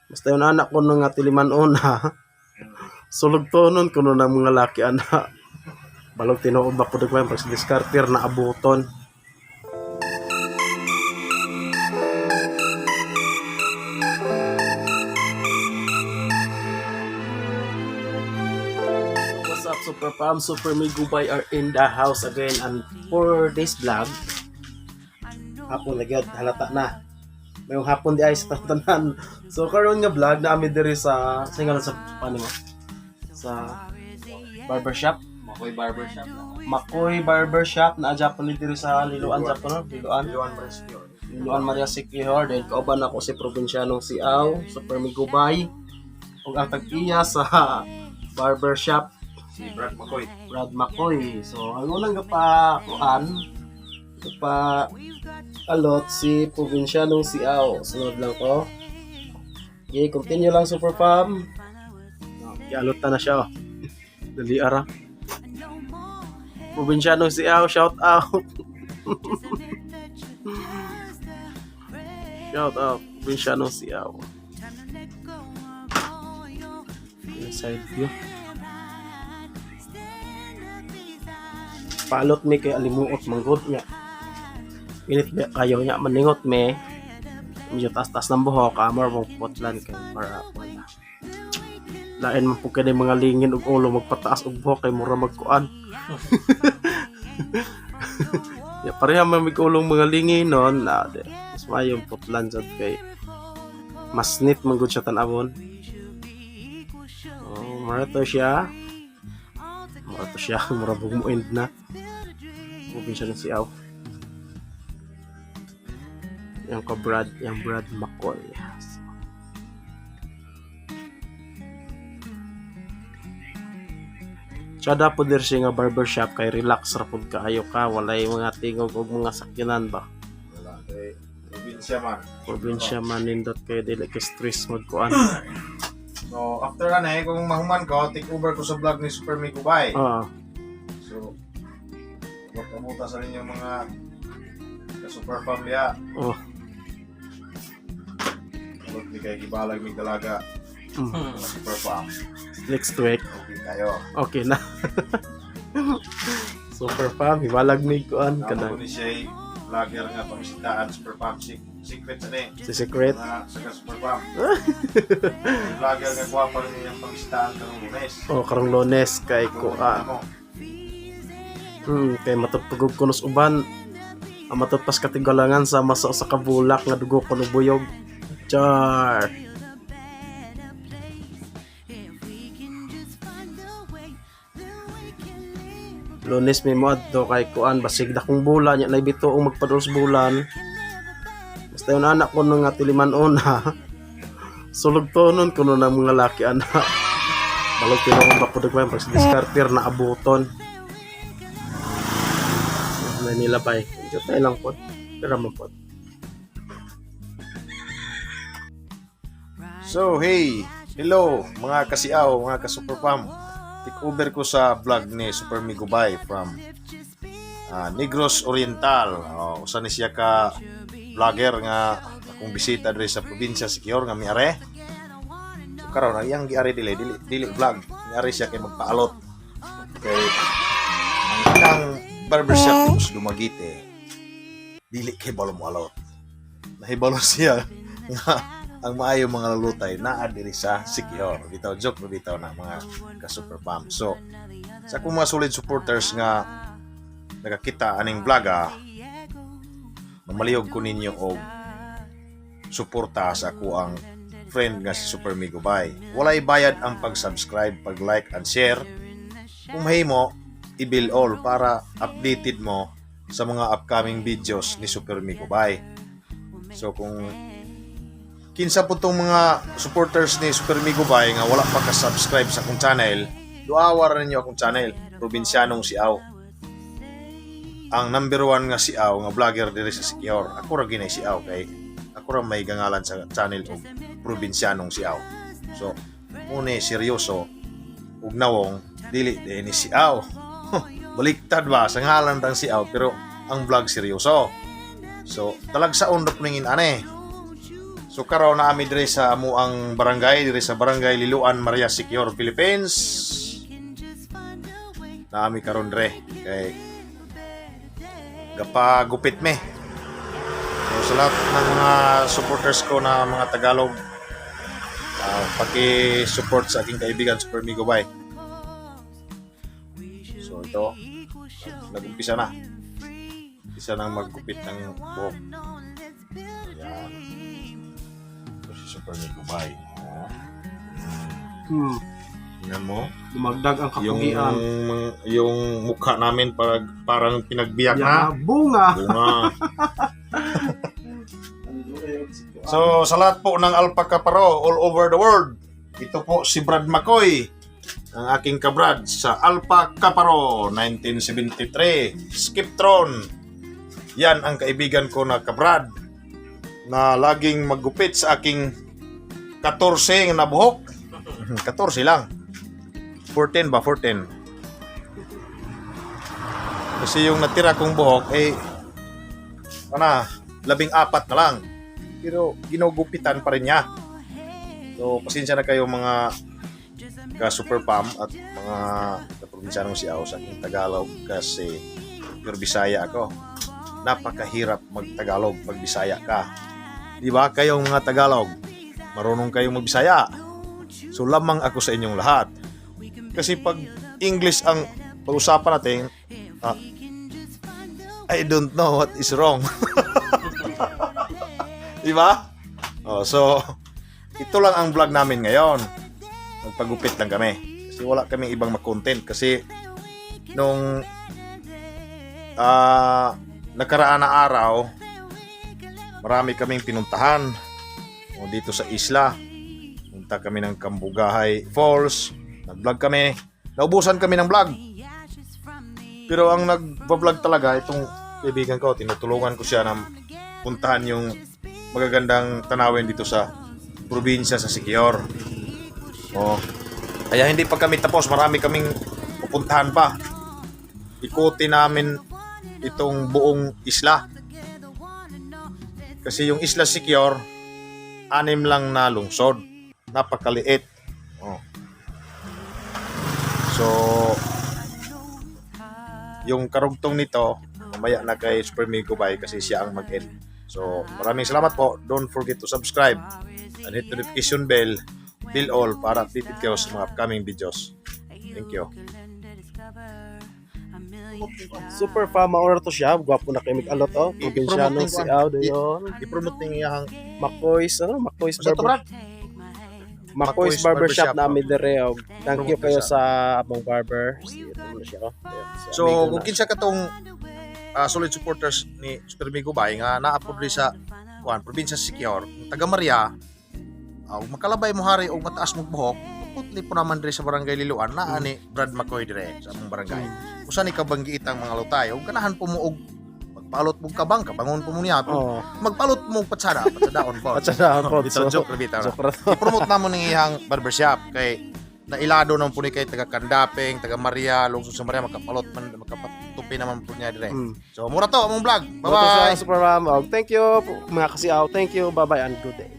Basta yung anak ko nga tiliman una. Sulog tonon kuno ng mga laki ana. Balog tinuod ba ko dagmay pag sa diskarter na abuton. What's up, Super Pam, Super Migubay are in the house again, and for this vlog, hapon na gyud, halata na. Mayong hapon di ay sa tanan. So karon nga vlog na ami diri sa ngalan sa paano mo? Sa barbershop. Makoy Barbershop. Makoy Barbershop na Japan ni diri sa Liloan Japan, no? Liloan. Liwan Rescue. Liloan Maria Siquijor, dahil kauban ako si probinsyanong si Aw, Super Migubay ug ang tag-iya sa barbershop. Si Brad Makoy. Brad McCoy. So, ang unang gapa kuan, gapa alot si probinsyanong si Aw. Sunod lang ko. Okay, continue lang, Super Fam. Gialot na na siya. Oh. Dali ara. Probinsyanong si Aw, shout out. Shout out, probinsyanong si Aw. Yung side view. Palot mi kay alimuot manggod niya. Init ba kayo niya maningot mi. Medyo taas-taas ng buhok, amor mong putlan kay para wala. Lain man po kay mga lingin og ulo magpataas og buhok kay mura magkuan. Ya pareha man mig ulong mga lingin non, na di. Mas mayong putlan jud kay mas neat man gud siya tan-awon. Oh, mura to siya. Mura to siya, mura bug mo end na. Probinsya ng Siaw. Yung ka Brad, yung Brad McCoy. Tsada po dir siya nga barbershop kay relax ra pud kaayo ka, walay mga tingog og mga sakyanan ba. Wala kay probinsya man. Probinsya man nindot kay dili kay stress magkuan. So after ano eh, kung mahuman ko, take over ko sa vlog ni Super Miko Bay. Oo. So, huwag kamuta sa inyong mga ka-super family ah. Oh. Huwag ni kay gibalag mig dalaga. Mga super fam. Next week. Okay kayo. Okay na. Super fam, hiwalag mig kuan Tama ko kanang ni siya vlogger nga pangisitaan super fam. Secret sa ni. si secret. Mga sa ka-super fam. Vlogger nga gwapa rin niyang pangisitaan karong Lunes. Oh, karong Lunes kay kuan. Mo. Kay matutugog ko nos uban. Ang matutpas katigalangan sa masa sa kabulak nga dugo ko no buyog. Char. Lunes may mo adto kay kuan basig dakong bulan nya naibito og magpaduls bulan. Basta yung anak ko nga tiliman una. Sulog tonon kuno ng mga laki ana. Balog tinuod ba ko dagmay pag sa diskarter na abuton. May nilabay. Medyo tayo lang po. Pero mo po. So, hey, hello mga kasiaw, mga ka-super fam. Take over ko sa vlog ni Super Migubay from Negros Oriental. Oh, usa ni siya ka vlogger nga akong bisita diri sa probinsya Siquijor nga miare. So karon ang iyang giari dili dili, dili vlog. Miari siya kay magpaalot. Kay ang ilang barbershop dito sa Dumaguete dili kay balo mo alot. Nahibalo siya nga ang maayo mga lalutay naa diri sa Siquijor. Bitaw joke no bitaw na mga ka-super pam. So sa akong mga solid supporters nga nakakita aning vlog ah, mamalihog ko ninyo og suporta sa ako ang friend nga si Super Migo Bay. Walay bayad ang pag-subscribe, pag-like and share. Kung mahimo, i-bill all para updated mo sa mga upcoming videos ni Super Migo Bay. So kung kinsa po tong mga supporters ni Super Migo Bay nga wala pa ka-subscribe sa akong channel, duawa ra ninyo akong channel, Probinsyanong Siaw. Ang number one nga siaw nga vlogger diri sa Siquijor. Ako ra ginay siaw kay ako ra may gangalan sa channel og Probinsyanong Siaw. So, muna seryoso ug nawong dili din ni siaw. Baliktad ba sa ngalan tang siaw pero ang vlog seryoso. So, talagsaon ra ningin ane. So karon naa mi diri sa amuang barangay, diri sa Barangay Liloan, Maria, Siquijor, Philippines. Naa mi karon diri kay gapagupit mi. So sa lahat ng mga supporters ko na mga Tagalog, paki-support sa aking kaibigan Super Migo Bay. So ito, nag-umpisa na. Umpisa nang maggupit ng buhok. Ayan. Ito si Super Migo Bay. Oh. Tingnan mo. Dumagdag ang Yung, kapugian. Yung mukha namin parang pinagbiyak na. Ya, bunga. Bunga. So, sa lahat po ng Alpha Kaparo all over the world, ito po si Brad McCoy, ang aking kabrad sa Alpha Kaparo 1973, Skiptron. Yan ang kaibigan ko na kabrad na laging maggupit sa aking 14 na buhok. 14 lang. 14 ba? 14. Kasi yung natira kong buhok eh ano, 14 na lang. Pero ginugupitan pa rin niya. So, pasensya na kayo, mga ka-super pam at mga kaprobinsyanong siaw, sa aking Tagalog kasi pure Bisaya ako. Napakahirap mag-Tagalog pag Bisaya ka. Di ba? Kayong mga Tagalog, marunong kayong magbisaya. So, lamang ako sa inyong lahat. Kasi pag English ang pag-usapan natin, I don't know what is wrong. Di ba? Oh, so, ito lang ang vlog namin ngayon. Nagpagupit lang kami. Kasi wala kaming ibang makontent. Kasi, nung nakaraan na araw, marami kaming pinuntahan. O, dito sa isla. Punta kami ng Cambugahay Falls. Nag-vlog kami. Naubusan kami ng vlog. Pero ang nag-vlog talaga, itong kaibigan ko, tinutulungan ko siya na puntahan yung magagandang tanawin dito sa probinsya sa Siquijor. Oh. Kaya hindi pa kami tapos, marami kaming pupuntahan pa. Ikutin namin itong buong isla. Kasi yung Isla Siquijor, anim lang na lungsod. Napakaliit. Oh. So, yung karugtong nito, mamaya na kay Super Migo Bay kasi siya ang mag-end. So, maraming salamat po. Don't forget to subscribe and hit notification bell, bell all para updated kayo sa mga upcoming videos. Thank you. Super fam, maura to siya. Gwapo na kay mig-alot oh. Probinsyano I-promote si ni Aw dayon. I-promote ni iyang Makoy's, ano? Makoy's Sa to, Barber. Brad? Makoy's Makoy's Barbershop Barbershop, namin dire oh. Thank you Promote kayo siya. sa among barber. Si ito mo na siya oh. Ayan, si So, amigo kung na. kinsa katong solid supporters ni Super Migo Bay nga naa po diri sa kuan, probinsya sa Siquijor, kung taga Maria, makalabay mo hari og mataas mong buhok, putli po naman diri sa Barangay Liloan naa ni Brad McCoy dire sa among barangay. Usa ni kabanggiit ang mga lutay, ug ganahan po mo og magpalot mo kabang, kabangon po mo niya. Oh, Magpalot mo patsada, patsadaon po. Patsadaon po. Bitaw, joke ra bitaw. Joke ra to. I-promote namo ning iyang barbershop kay nailado naman po ni kay taga Kandapeng, taga Maria, lungsod sa Maria, makapalot man, makapatupi naman po niya dire. So mura to among vlog. Bye-bye. Bye-bye. Super Fam. Oh, thank you mga kasiaw. Thank you. Bye-bye and good day.